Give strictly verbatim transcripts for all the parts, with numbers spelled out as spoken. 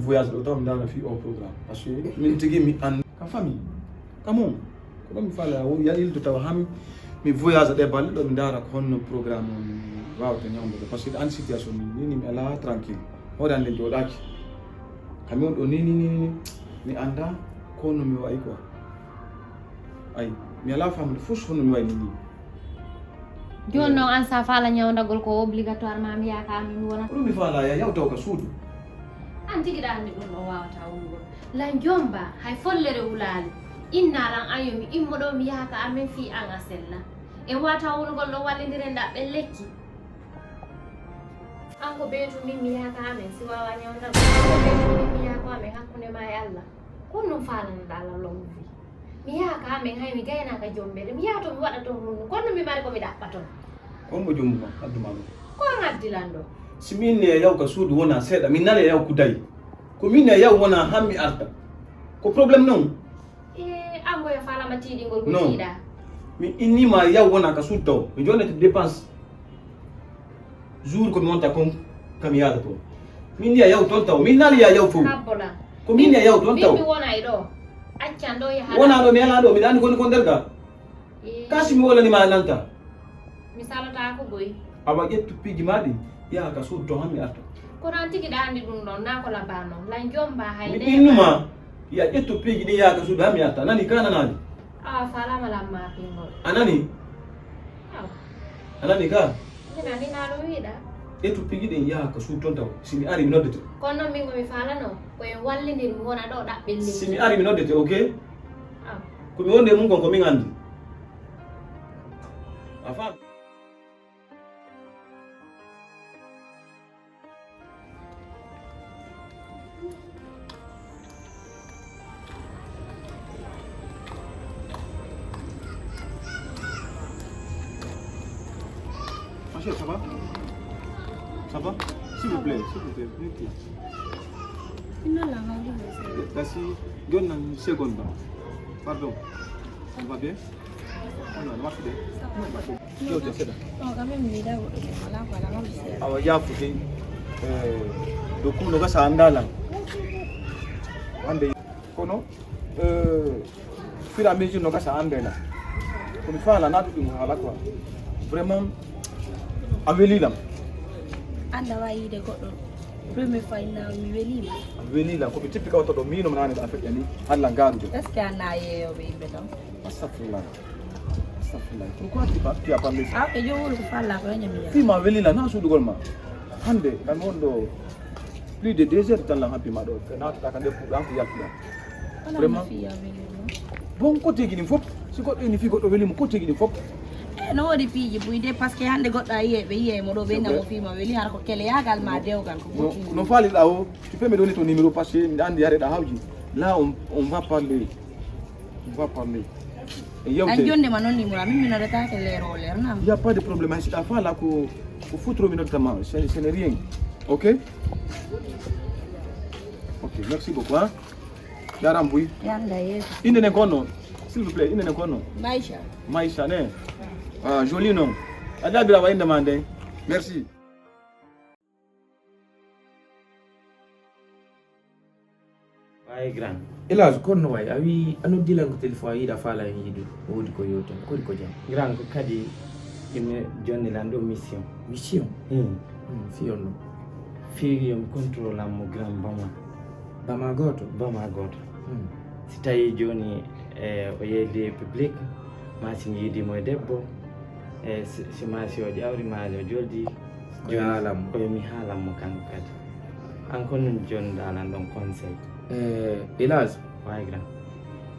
Voyage ɗo taw mi ndaara fii o programme. Parce que min tigi mi an ka famille. Ka mum. Ko ɗon mi faala o ya ilto tawa han mi voyage ɗe balɗe ɗo mi ndaara ko honno programme on mi waawata ñawndude. Parce que an situation min ni mi alaa tranquille. Hoore an le jooɗaaki. Ka mi on ɗo ni ni ni ni. Mi annda ko honno mi wa'i quoi. Ay, mi alaa faamude fof honno mi wa'i ni ni. Jooni noon, an sa faala ñawndagol ko obligatoire ma mi yaaka amin wona. Ko ɗum mi faala ya yaw taw ka suudu. An tigi ɗa anndi ɗum ɗo waawata wonugol. Lan jomba, hay follere wulaali. Inna lan an yo mi immo ɗo mi yaaka amin fii an a sella. En waawata wonugol ɗo wallindiren ɗaɓɓen lekki. An ko beetu min mi yaaka amin si waawa ñawndagol. An ko beetu min mi yaako amin hakkunde ma e Allah. Ko ɗum faalanoɗa lan lomu fii. Mi yaha ka amen hay mi gaynaaka jombere. Mi yaha to mi waɗa ton hunde. Kono mi mari ko mi ɗaɓɓa ton. Ko hombo jombu ma, addu ma ɗo? Ko an addi lan ɗo. Si mi inni e yaw ka suudu wona seeɗa, mi nale e yaw kuday. Ko mi inni e yaw wona han mi arta. Ko problème non? E, an goya faalama tiiɗingol ko tiiɗa. Mi inni ma yaw wona ka suudu taw. Mi jonnete dépense. Jour ko mi wonta kon, kam yaada toon. Min ya yaw toon taw. Min naali ya yaw fow. Habbola. Ko min ya yaw toon taw. Min mi wona e ɗo. Accan ɗo yaha. Wona ɗo, mi ala ɗo, miɗa andi koni kon nder ga. Ee. Kasi mi wolani ma nanta. Mi salata ko boy. Awa ƴettu piiji ma ɗi, yaha ka suudu to han mi arta. Kono an tigi ɗa andi ɗum ɗon, na ko labano. Lan jomba hay. Mi innuma, ya ƴettu piiji ɗi yaha ka suudu han mi arta. Nani ka nanaani? Awa falama lamma pingol. A nani? Awa. A nani ka? Mina, mina ɗum wiɗa. Ƴettu piiji ɗin yaha ka suudu ton taw. Si mi ari mi noddete. Kono noon min ko mi faalano, ko en wallindir mi wona ɗo ɗaɓɓen leydi. Si mi ari mi noddete, ok? Aw. Ko mi wonde e mum kon ko min anndi. A faami? Ma chérie, ça va? Ça va? S'il vous plaît, s'il vous plaît, venez plus. That's it. Joni nan seconde ba. Pardon. On va bien? Non, non, marche bien. Yewte seeɗa. Awa yaafude. Eh, dow kuno gasa anndalan. Hande kono, eh, fur et à mesure no gasa annde na. Komi faala naatu ɗum haala quoi. Vraiment, a weli lam. Annda wa yiide goɗɗo. Premier fois inna mi weli ma. A weli lam. Komi tippi kawta ɗo mino nani ɗa feƴƴani. Halla ngarude. Est-ce que anna yeeyoɓe yimɓe tan? Astagfirullah. Astagfirullah. Pourquoi tu, par- tu as parlé ça? Ah, e jowol ko falla ko ñami ya. Fima weli la na suudugol ma. Hande kan won ɗo plus de deux heures tan la happi ma ɗo. Naata ka nde pour an ko yaltuɗa. Vraiment. Bon, ko tigi ɗin fof. Si goɗɗo ini fi goɗɗo weli mo ko tigi ɗin fof. E no wodi piiji buyde parce que hande goɗɗo a yiye ɓe yiye mo ɗo ɓe namo fima weli har ko kele yagal ma dewgal ko. No, no faalirɗa o, tu peux me donner ton numéro parce que mi andi yareɗa hawji. Là on, on va parler. On va parler. E yewte. An jonde ma non numéro min mi nodata ke lero lero na. Il y a pas de problème. Si ta fala ko ko futuro mi nodata ma. Ce n'est rien. OK? OK, merci beaucoup, hein. Yaram buy. Yalla yeeso. Inde ne kono, s'il vous plaît, inde ne kono. Maisha. Maisha ne. Ah, joli nom. A dabira wa inde mande. Merci. Wayi grand. Hélas, kono no wayi a wi a noddi lan ko téléphone a yiɗa faala en yiɗu o wodi ko yewten kodi ko jam. Grand ko kadi imi jonni lan ɗo mission. Mission? Hmm. Hmm, fi on ɗum. Fi yomi contrôle am mo grand bama. Bama goto? Bama goto. Hmm. Si tawi joni e o yeeli public ma si mi yiidi mo e debbo e si ma si o ƴawri ma o joldi. Ko haalan mo. Koye mi haalan mo kanko kadi. An ko nun jonɗa lan ɗon conseil? Eh, hélas. Wayi grand.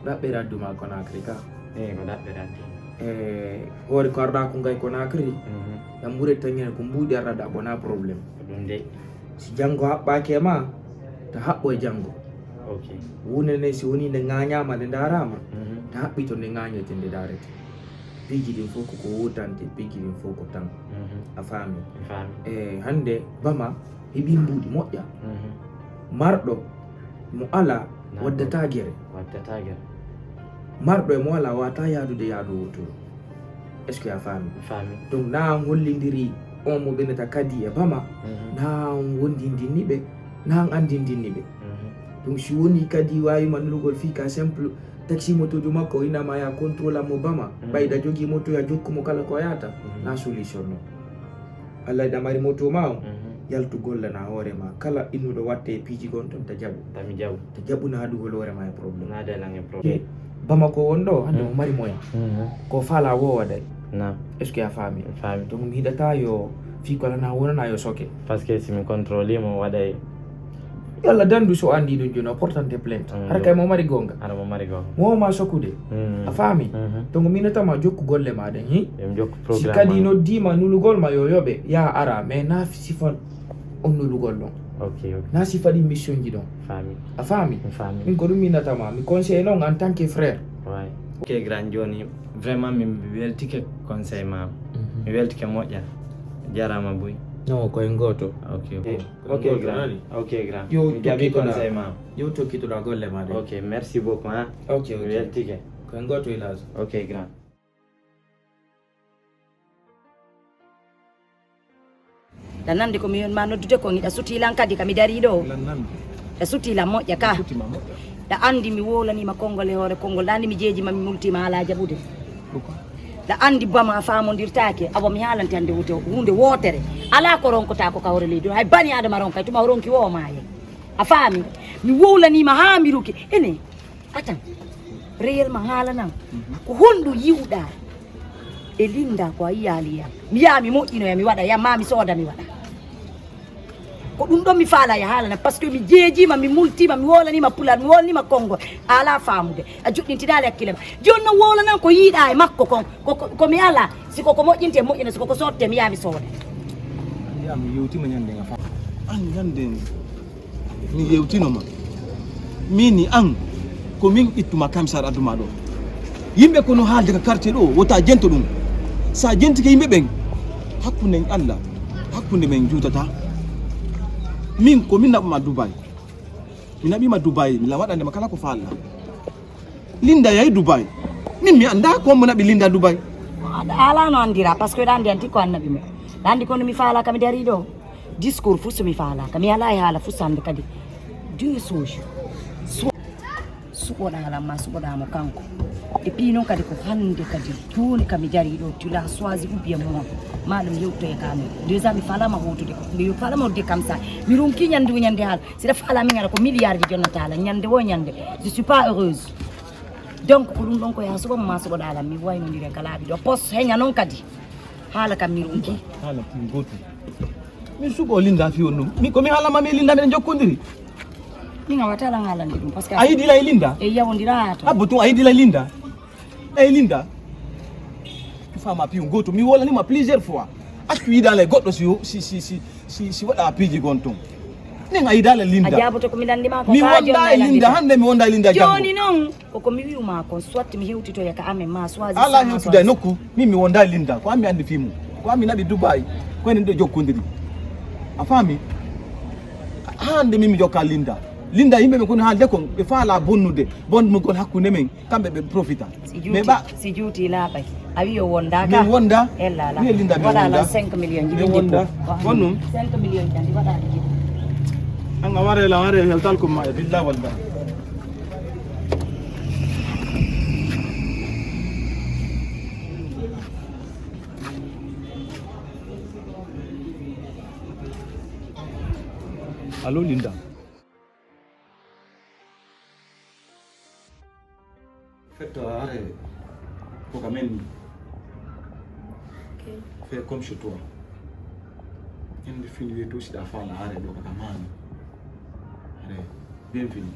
Ɗaɓɓere adduma Conakry ka. Eh, ko ɗaɓɓere addi. Eh, hoore ko arɗa ko ngay Conakry. Mhm. Ɗan ɓure tañere ko mbuuɗi arɗa ɗa bona problème. Ko ɗum de. Si janngo haɓɓaaki e ma, ta haɓɓo e janngo. Ok. Wunde nden si woni nde ŋaañaama nde ndaaraama, mhm, ta haɓɓito nde ŋaañete nde ndaarete. Piiji ɗin fof ko ko wotante, piiji ɗin fof ko tan. Mhm. A faami? Mi faami. E hannde bama heɓi mbuuɗi moƴƴa. Mhm. Marɗo mo alaa waddata gere. Waddata gere. Marɗo e mo alaa wata yaadude yaadu woturu. Est-ce que a faami? Mi faami. Donc na an hollindiri on mo ɓenata kadi e bama, mhm, na an wondindinni ɓe, na an andindinni ɓe. Mhm. Donc si woni kadi waawima nulugol fii ka simple, taxi motojo makko o inama ya contrôle mo bama, ɓayda jogi moto ya jokku mo kala ko yata, na solution non. Allah ɗa mari moto ma o, yaltu gollana hoore ma. Kala innuɗo watte e piiji gon ton ta jaɓu. Tami jaɓu. Ta jaɓu na haɗu hol hoore ma e problème. Na de lange problème. Bamako won ɗo hande mo mari moyen. Ko fala wo waɗay. Na. Est-ce que a faami? Faami. Donc mi yiɗata yo fii ko alana wonana yo soke. Parce que si mi contrôle mo waɗay. Yalla dandu so andi ɗum jono portante plainte. Hara kay mo mari gonga. Hara mo mari gonga. Mo ma sokude. A faami? Donc minatama jokku golle ma ɗen hi. Em jokku si programme kadi ma. Noddima nulugol ma yo yoɓe ya ara mais na sifa on nulugol ɗon. Ok, ok. Na sifa ɗin mission ji ɗon. Faami. A faami? Mi faami. Min ko ɗum minatama mi conseil non en tant que frère. Ouais. Ok grand, joni vraiment min mi weltike conseil ma. Mi weltike moƴƴa. Jarama buy. Non ko en goto. Ok, ok. Ok grand. Ok grand. Yo mi jaɓi tokkitoɗa conseil ma. Yo tokkitoɗa golle ma ɗe. Ok, merci beaucoup hein. Ok, ok. Mi weltike. Ko en goto ilage. Ok grand. Ɗa nandi ko mi yonma noddude kon hiɗa suti lan kadi ka mi dari ɗo. Lan nandi. Ɗa suti lan moƴƴa ka. Suti ma moƴƴa. Ɗa andi mi wolanima konngol e hoore konngol ɗa andi mi jeejima mi multima ala jaɓude. Ɗa andi bama a famondirtake awa mi haalante hande hunde hunde wotere. Ala ko ronkota ko ka hoore leydi hay bani adama ronka e tuma o ronki wo maye. A faami? Mi wowlanima ha mi ruki ene. Atan, réellement haalanan ko honɗum yiwɗa e Linda ko a yiyali yam? Mi yaha mi moƴƴinoya mi waɗa yam ma mi sooda mi waɗa. Ko ɗum ɗon mi faala ya haalanan parce que mi jeejima mi multima mi wolanima pular mi wolanima konngol a ala faamude a joɗɗintinaali hakkille ma. Jooni noon wowlanan ko yiiɗa e makko kon ko ko mi ala si ko ko moƴƴinte moƴƴina si ko ko soodte mi yaha mi sooda. An yiyam mi yewtima ñande nga fa an ñande. Mi yewtino ma mini an ko min ittuma kamisar adduma ɗo. Yimɓe kono haalde ka quartier ɗo wota jento ɗum. Sa jentike yimɓe ɓen hakkunde allah hakkunde men juutata. Min ko min naɓuma dubai. Mi naɓima dubai mi la waɗandema kala ko falla. Linda yahi dubai. Min mi anda ko mo naɓi linda dubai. Ala no andira parce que ɗa andi anti ko annaɓi mo. Ɗa andi kono mi fala kami dari ɗo. Discours fuu so mi faalaka mi alaa e haala fuu sannde kadi deux choses soit suɓoɗaa lan ma suɓoɗaa mo kanko. Et puis noon kadi ko hannde kadi jooni ka mi darii ɗo tu l'as choisi ou bien moi maa ɗum yewtoye ka amen déjà mi faalama hootude ko mi faalama hodde kam sa mi ronki ñannde o ñannde haala siɗa faala min ara ko milliard ji jonnataa lan ñannde o ñannde je suis pas heureuse. Donc ko ɗum ɗon ko yaha suɓa mo ma suɓoɗaa lan mi waynondire ka laaɓi ɗo pos heña noon kadi. Haala kam mi ronki. Haala ɗum gootum. Min suɓo Linda fii on ɗum. Min ko mi haala ma mi e Linda miɗen jokkondiri. Min a wata lan haalande ɗum parce que. A yiɗi la e Linda? E yawondira to. Abbo tun a yiɗi la e Linda? E Linda. Fama piyu gootum mi wolanima plusieurs fois. Accu yiɗaala e goɗɗo si si si si si si waɗa piiji gon tun. Min a yiɗaala Linda. A jaaboto ko mi landima ko. Mi wonda e Linda hannde mi wonda e Linda janngo. Jooni noon. Koko mi wi'u ma kon soit mi hewtitoya ka amen ma choisir ala hewtuda e nokku min mi wonda e linda ko an mi andi fii mum ko an mi naɓi dubai ko enen ɗo jokkondiri a faami hande min mi jokka linda linda yimɓe ɓe koni haalde kon ɓe faala bonnude bonnugol hakkunde men kamɓe ɓe profita mais ɓa si juuti laaɓay a wi o wonda ka min wonda ellala mi e linda mi wonda cinq million ji min wonda wonum cinq million ji andi waɗaɗi jiɗi an a ware la ware heltal ko ma e billa walla Allo Linda. Faites arrêt pour amener. Fais comme chez toi. Inde fini wetu si da fala arrêt do ka mani. Arrêt. Bienvenue.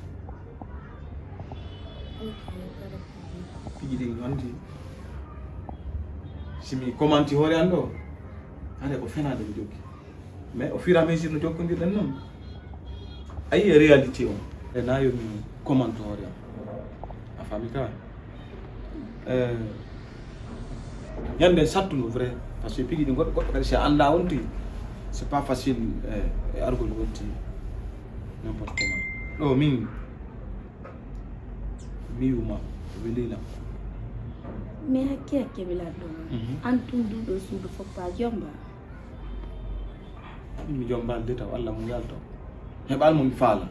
Piiji ɗin anndi si mi commenti hoore an ɗo hande ko fenaade mi jokki mais au fur et à mesure no jokkondirɗen noon a yii e réalité on e na yo mi commente hoore an a faami ka ñande sattuno vrai parce que piiji ɗi goɗɗo goɗɗo kadi si a annda on tigi c'est pas facile e argol wonti n'importe comment ɗo min mi wiyuma welina mi hakke hakke mi laddo ma an tun duɗo suudu foppa jomba mi jombal de taw allah mo yalto heɓal mo mi faala